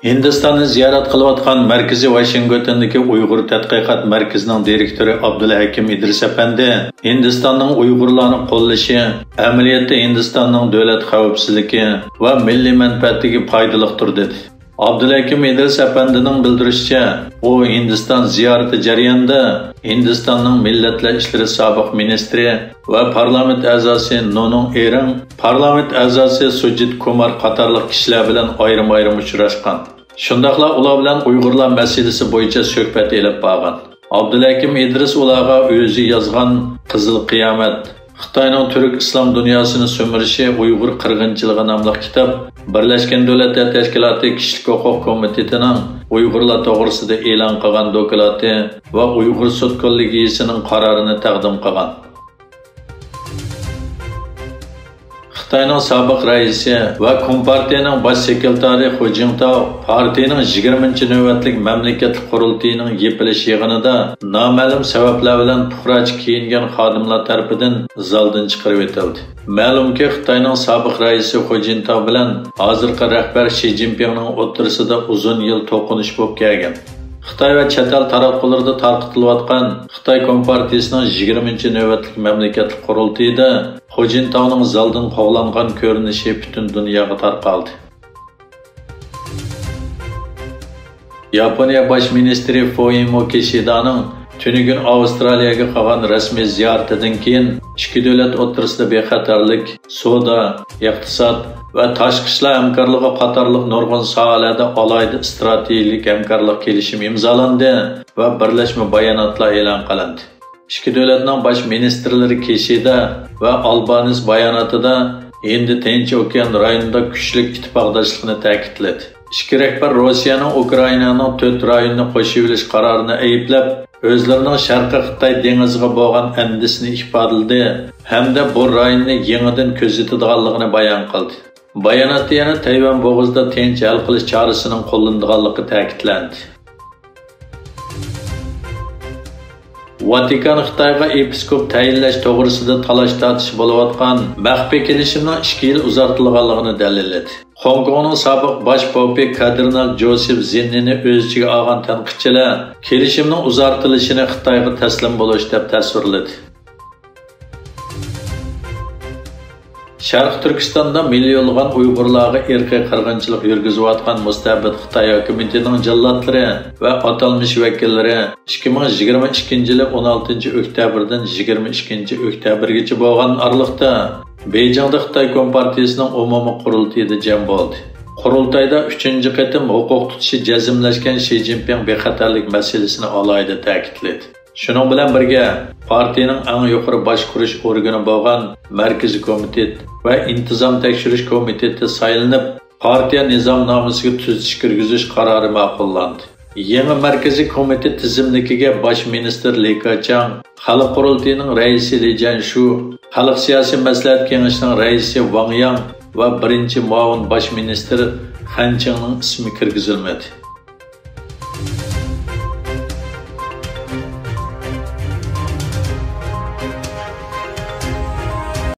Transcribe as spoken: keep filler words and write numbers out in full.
ھىندىستاننى زىيارەت قىلىۋاتقان مەركىزى ۋاشىنگتوندىكى ئۇيغۇر تەتقىقات مەركىزىنىڭ دىرېكتورى ئابدۇلھەكىم ئىدرىس ئەپەندى ھىندىستاننىڭ ئۇيغۇرلارنى قوللىشى، ئەمەلىيەتتە ھىندىستاننىڭ دۆلەت خەۋپسىزلىكى ۋە مىللىي مەنپەئەتىگە پايدىلىقتۇر، دېدى. ئابدۇلھەكىم ئىدرىس ئەپەندىنىڭ بىلدۈرۈشىچە، ئۇ ھىندىستان زىيارىتى جەريانىدا ھىندىستاننىڭ مىللەتلەر ئىشلىرى سابىق مىنىستىرى ۋە پارلامېنت ئەزاسى نونۇڭ ئېرىڭ، پارلامېنت ئەزاسى سۇجىت كۇمار قاتارلىق كىشىلەر بىلەن ئايرىم-ئايرىم ئۇچراشقان. شۇنداقلا ئۇلار بىلەن ئۇيغۇرلار مەسىلىسى بويىچە سۆھبەت ئېلىپ بارغان. ئابدۇلھەكىم ئىدرىس ئۇلارغا ئۆزى يازغان قىزىل قىيامەت، خىتاينىڭ تۈرك ئىسلام دۇنياسىنى سۈمۈرۈشى ئۇيغۇر قىرغىنچىلىقى ناملىق كىتاب، بىرلەشكەن دۆلەتلەر تەشكىلاتى كىشىلىك ھوقۇق كومىتېتىنىڭ ئۇيغۇرلار توغرىسىدا ئېلان قىلغان دوكلاتى ۋە ئۇيغۇر سوت كوللېگىيىسىنىڭ قارارىنى تەقدىم قىلغان. خىتاينىڭ سابىق رەئىسى ۋە كومپارتىيىنىڭ باش سېكرېتارى خۇ جىنتاۋ پارتىيىنىڭ يىگىرمىنچى نۆۋەتلىك مەملىكەتلىك قۇرۇلتىيىنىڭ يېپىلىش يىغىنىدا نامەلۇم سەۋەبلەر بىلەن پۇقراچە كىيىنگەن خادىملار تەرىپىدىن زالدىن چىقىرىۋېتىلدى. مەلۇمكى، خىتاينىڭ سابىق رەئىسى خۇ جىنتاۋ بىلەن ھازىرقى رەھبەر شى جىنپىڭنىڭ ئوتتۇرىسىدا ئۇزۇن يىل توقۇنۇش بولۇپ كەلگەن. خىتاي ۋە چەت ئەل تاراتقۇلىرىدا تارقىتىلىۋاتقان خىتاي كومپارتىيىسىنىڭ يىگىرمىنچى نۆۋەتلىك مەملىكەتلىك قۇرۇلتىيىدا خۇ جىنتاۋنىڭ زالدىن قوغلانغان كۆرۈنۈشى پۈتۈن دۇنياغا تارقالدى. ياپونىيە باش مىنىستىرى فۇمىيو كىشىدانىڭ تۈنۈگۈن ئاۋسترالىيەگە قىلغان رەسمىي زىيارىتىدىن كېيىن، ئىككى دۆلەت ئوتتۇرىسىدا بىخەتەرلىك، سودا، ئىقتىساد ۋە تاشقى ئىشلار ھەمكارلىقى قاتارلىق نۇرغۇن ساھەلەردە ئالاھىدە ئىستراتېگىيەلىك ھەمكارلىق كېلىشىمى ئىمزالاندى ۋە بىرلەشمە باياناتلار ئېلان قىلىندى. ئىككى دۆلەتنىڭ باش مىنىستىرلىرى كىشىدا ۋە ئالبانىس باياناتىدا ھىندى تىنچ ئوكيان رايونىدا كۈچلۈك ئىتتىپاقداشلىقنى تەكىتلىدى. ئىككى رەھبەر روسىيەنىڭ ئۇكرائىنانىڭ تۆت رايونىنى قوشۇۋېلىش قارارىنى ئەيىبلەپ، ئۆزلىرىنىڭ شەرقىي خىتاي دېڭىزىغا بولغان ئەندىشىسىنى ئىپادىلىدى ھەمدە بۇ رايوننى يېڭىدىن كۆزىتىدىغانلىقىنى بايان قىلدى. باياناتتا يەنە تەيۋەن بوغۇزىدا تىنچ ھەل قىلىش چارىسىنىڭ قوللىنىدىغانلىقى تەكىتلەندى. ۋاتىكان خىتايغا ئېپىسكوپ تەيىنلەش توغرىسىدا تالاش-تارتىش بولۇۋاتقان مەخپىي كېلىشىمنىڭ ئىككى يىل ئۇزارتىلغانلىقىنى دەلىللىدى. خوڭكوڭنىڭ سابىق باش پوپى كاردىنال جوسېف زىننىنى ئۆز ئىچىگە ئالغان تەنقىدچىلەر كېلىشىمنىڭ ئۇزارتىلىشىنى خىتايغا تەسلىم بولۇش دەپ تەسۋىرلىدى. شەرقىي تۈركىستاندا مىليونلىغان ئۇيغۇرلارغا ئىرقىي قىرغىنچىلىق يۈرگۈزۈۋاتقان مۇستەبىت خىتاي ھاكىمىيىتىنىڭ جاللاتلىرى ۋە ئاتالمىش ۋەكىللىرى ئىككى مىڭ يىگىرمە ئىككىنچى يىلى ئون ئالتىنچى ئۆكتەبىردىن يىگىرمە ئىككىنچى ئۆكتەبىرگىچە بولغان ئارىلىقتا بېيجىڭدا خىتاي كومپارتىيىسىنىڭ ئومۇمىي قۇرۇلتىيىدا جەم بولدى. قۇرۇلتايدا ئۈچىنچى قېتىم ھوقۇق تۇتۇشى جەزملەشكەن شى جىنپىڭ بىخەتەرلىك مەسىلىسىنى ئالاھىدە تەكىتلىدى. شۇنىڭ بىلەن بىرگە، پارتىيىنىڭ ئەڭ يۇقىرى باشقۇرۇش ئورگىنى بولغان مەركىزىي كومىتېت ۋە ئىنتىزام تەكشۈرۈش كومىتېتى سايلىنىپ، پارتىيە نىزامنامىسىگە تۈزىتىش كىرگۈزۈش قارارى ماقۇللاندى. يېڭى مەركىزىي كومىتېت تىزىملىكىگە باش مىنىستىر لى كېچياڭ، خەلق قۇرۇلتىيىنىڭ رەئىسى لى جيەنشۇ، خەلق سىياسىي مەسلىھەت كېڭىشىنىڭ رەئىسى ۋاڭ ياڭ ۋە بىرىنچى مۇئاۋىن باش مىنىستىر خەن چىڭنىڭ ئىسمى كىرگۈزۈلمىدى.